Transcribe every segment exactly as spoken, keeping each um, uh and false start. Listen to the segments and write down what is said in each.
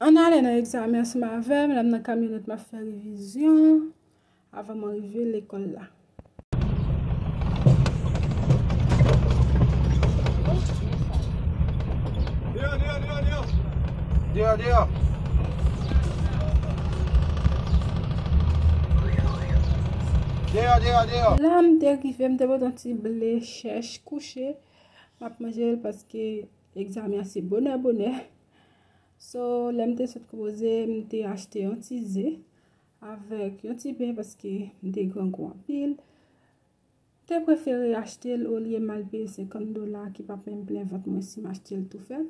Ann ale nan egzamen ansanm avè m, lè m nan kamyonèt m ap fè revizyon avan mwen rive lekòl la. Deyò, deyò, deyò, deyò. Deyò, deyò. Deyò, deyò, deyò. La m te rive, m te pote yon ti ble chèch kouche. M ap manje l paske egzamen an se bonè, bonè. So, lè m te sot konpoze, m te achte yon ti ze avèk yon ti pen paske m te grangou anpil. M te prefere achte l olye m al peye senkant dola ki p ap menm plen vant mwen si m achte l tou fèt.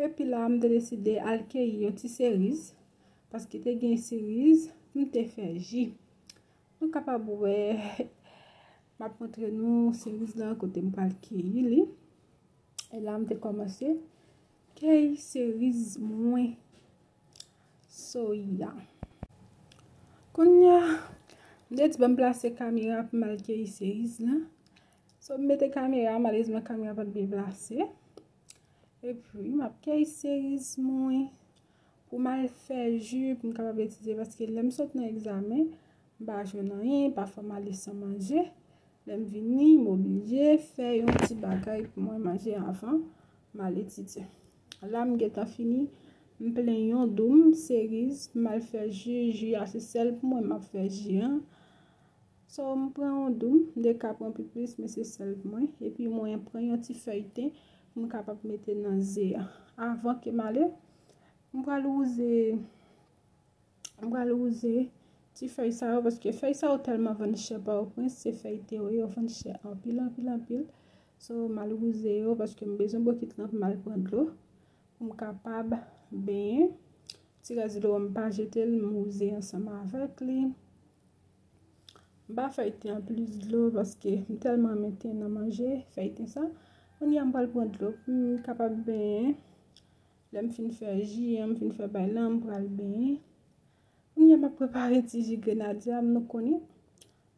Epi la, m te deside al keyi yon ti seriz, paske te gen seriz, m te fè ji. Nou kapab wè, m ap montre nou seriz la kote m pral keyi li. E la, m te kòmanse keyi seriz mwen. So, ya. Kounye a, m te di, "Ban m plase kamera pou m al keyi seriz la." So, m mete kamera, malerezman, kamera pa t byen plase. Epi, m ap keyi seriz mwen pou m al fè ji, pou m kapab itilize, paske lè m sot nan egzamen, m pa jwenn anyen, pafwa m ale san manje. Lè m vini, m oblije fè yon ti bagay pou mwen manje avan m al etidye. La, m gentan fini, m plen yon doum seriz, m al fè ji, ji a se sèl pou mwen, m ap fè ji an. So, m pran yon doum, m te ka pran pi plis, men se sèl pou mwen. Epi mwen pran yon ti fèy ten pou m kapab mete nan ze a. Avan ke m ale, m pral wouze, m pral wouze ti fèy sa yo, paske fèy sa yo tèlman vann chè Pòtoprens, se fèy ten yo, yo vann chè anpil, anpil, anpil. So, m al wouze yo, paske m bezwen bokit lan pou m al pran dlo, pou m kapab benyen. Ti rès dlo a, m pa jete l, m wouze ansanm avèk li. M pa fè ten an plis dlo paske m tèlman renmen ten nan manje, fè ten sa. Kounye a m pral pran dlo pou m kapab benyen. Lè m fin fè ji an, m fin fè bagay lan, m pral benyen. Kounye a m ap prepare ti ji grenadya m, nou konnen.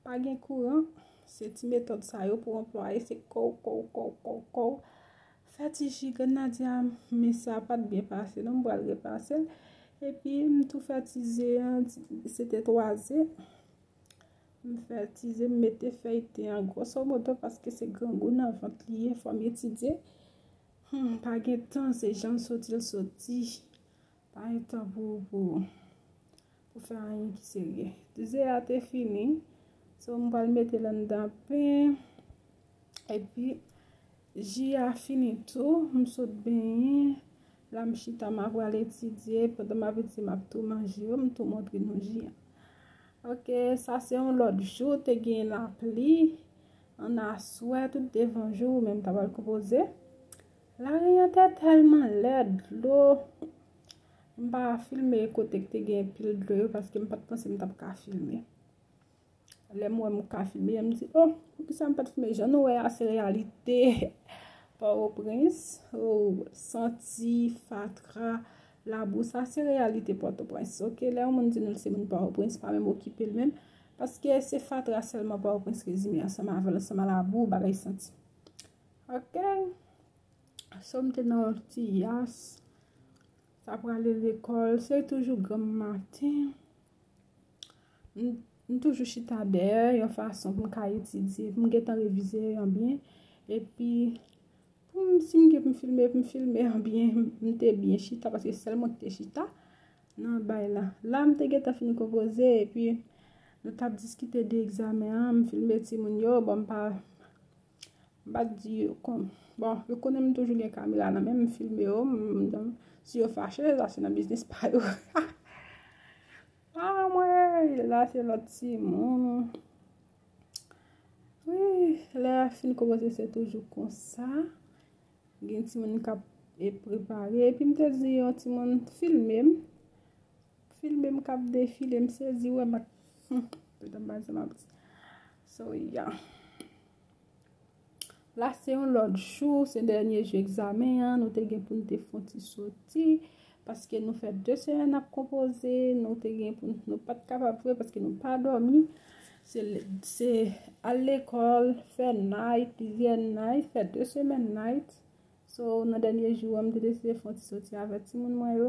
Pa gen kouran, se ti metòd sa yo pou anplwaye, se kow, kow, kow, kow, kow. Fè ti ji grenadya m, men sa pa t byen pase non, m pral repase l. Epi m tou fè ti ze an, ti- se te twa ze. M fè ti ze, m mete fèy ten an gwoso modo paske se grangou nan vant li ye, fò m etidye. Hmm, pa gen tan, se jan l soti, l soti. Pa gen tan pou, pou, pou fè anyen ki serye. Ze a te fini. So, m pral mete l anndan pen. Epi, ji a fini tou. M sot benyen. La, m chita, m ap pral etidye. Pandan m ap etidye, m ap tou manje yo. M tou montre nou ji a. Ok, sa se yon lòt jou. Te gen lapli. Ann aswè, tout devan jou, men m ta pral konpoze. Lari an te tèlman lèd, dlo. M pa filme kote k te gen pil dlo yo, paske m pa t panse m t ap ka filme. Lè m wè m ka filme, m di, "Oh, poukisa m pa t filme?" Jan nou wè a, se reyalite Pòtoprens. Oh, santi, fatra, labou, sa se reyalite Pòtoprens. Ok, lè yon moun di nou l se moun Pòtoprens, pa menm okipe l menm. Paske se fatra sèlman Pòtoprens rezime ansanm avè l, ansanm a labou, bagay santi. Ok. So, m te nan yon ti yas. Sa prale lekòl, se toujou granm maten. M, m toujou chita dèyè, yon fason pou m ka etidye, pou m gentan revize an byen. Epi, pou m, si m gen pou m filme, pou m filme an byen, m te byen chita, paske sèl mwen ki te chita nan bay la. La, m te gentan fin konpoze, epi nou t ap diskite de egzamen an, m filme timoun yo, bon, m pa M pa t di yo kon. Bon, yo konnen m toujou gen kamera nan men m, m filme yo, m, m, si yo fache, sa se nan biznis pa yo. Anmwey, la se lòt timoun. Wi, lè a fin kòmanse, se toujou konsa. Gen timoun k ap, e, prepare. Epi m te di yon timoun filme m. Filme m k ap defile, m sezi wè m ak, hmm, tout anba zan m ap di. So, yeah. La se yon lòt jou, se dènye jou egzamen an, nou te gen pou n te fè yon ti soti, paske nou fè de semèn n ap konpoze, nou te gen pou n, nou pa t kapab vre paske nou pa dòmi. Se, se al lekòl, fè night, plizyè night, fè de semèn night. So, nan dènye jou an, m te deside fè yon ti soti avèk timoun mwen yo.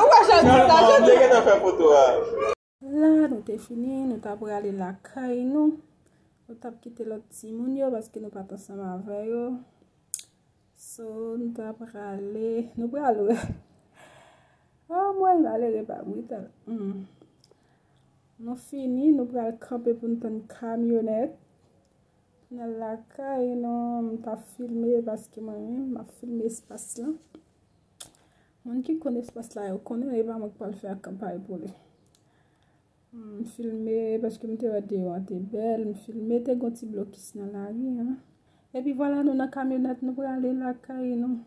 ou wè jan l di sa, jan l di. Te gentan fè foto a. La, nou te fini, nou ta prale lakay nou. Nou t ap kite lòt timoun yo paske nou pa t ansanm avè yo. So, nou ta prale, nou pral wè. Oh, mwen malere pa brital. Hmm. Nou fini, nou pral kanpe pou n tann kamyonèt. Nan lakay, non, m pa filme paske mwen menm, m ap filme espas lan. Moun ki konn espas la yo konnen, e pa mwen k pral fè kanpay pou li. M filme paske m te wè deyò an te bèl, m filme, te gon ti blokis nan lari an. Epi vwala, nou nan kamyonèt, nou prale lakay nou.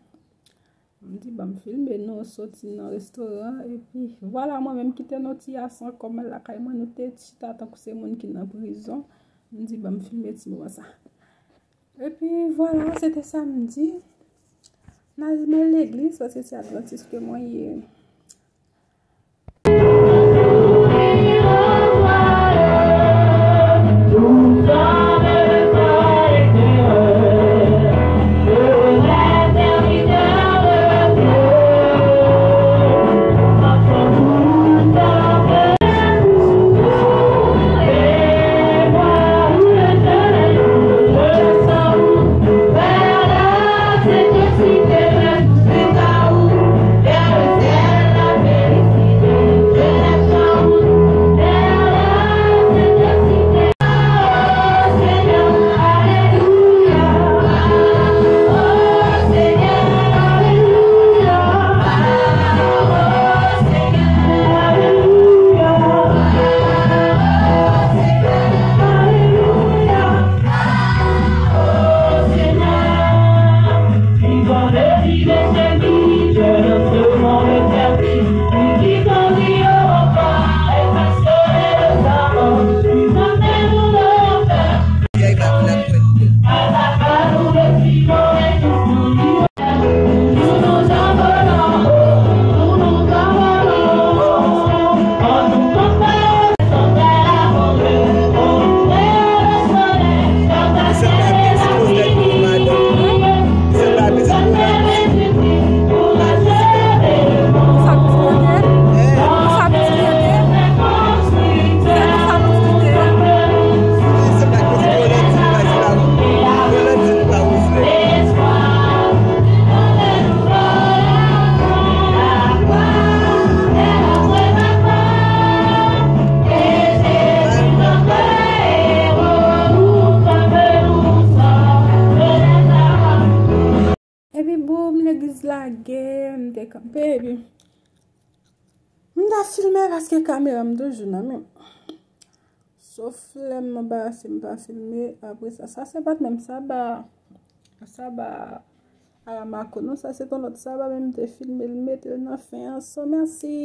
M di ban m filme nou soti nan restoran, epi vwala, mwen menm kite nou ti asan kòm lakay mwen, nou te chita tankou se moun ki nan prizon. M di ban m filme ti moman sa. Epi vwala, se te samdi. N al mwen legliz paske se advantis ke mwen ye. Lage, m te kanpe, epi m ta filme paske kamera m toujou nan men m. Sof lè m anbarase, m pa filme. Apre sa, sa se pa t menm Saba. Saba Aramako, non, sa se t yon lòt Saba, men m te filme l, mete l nan fen an. So, mèsi.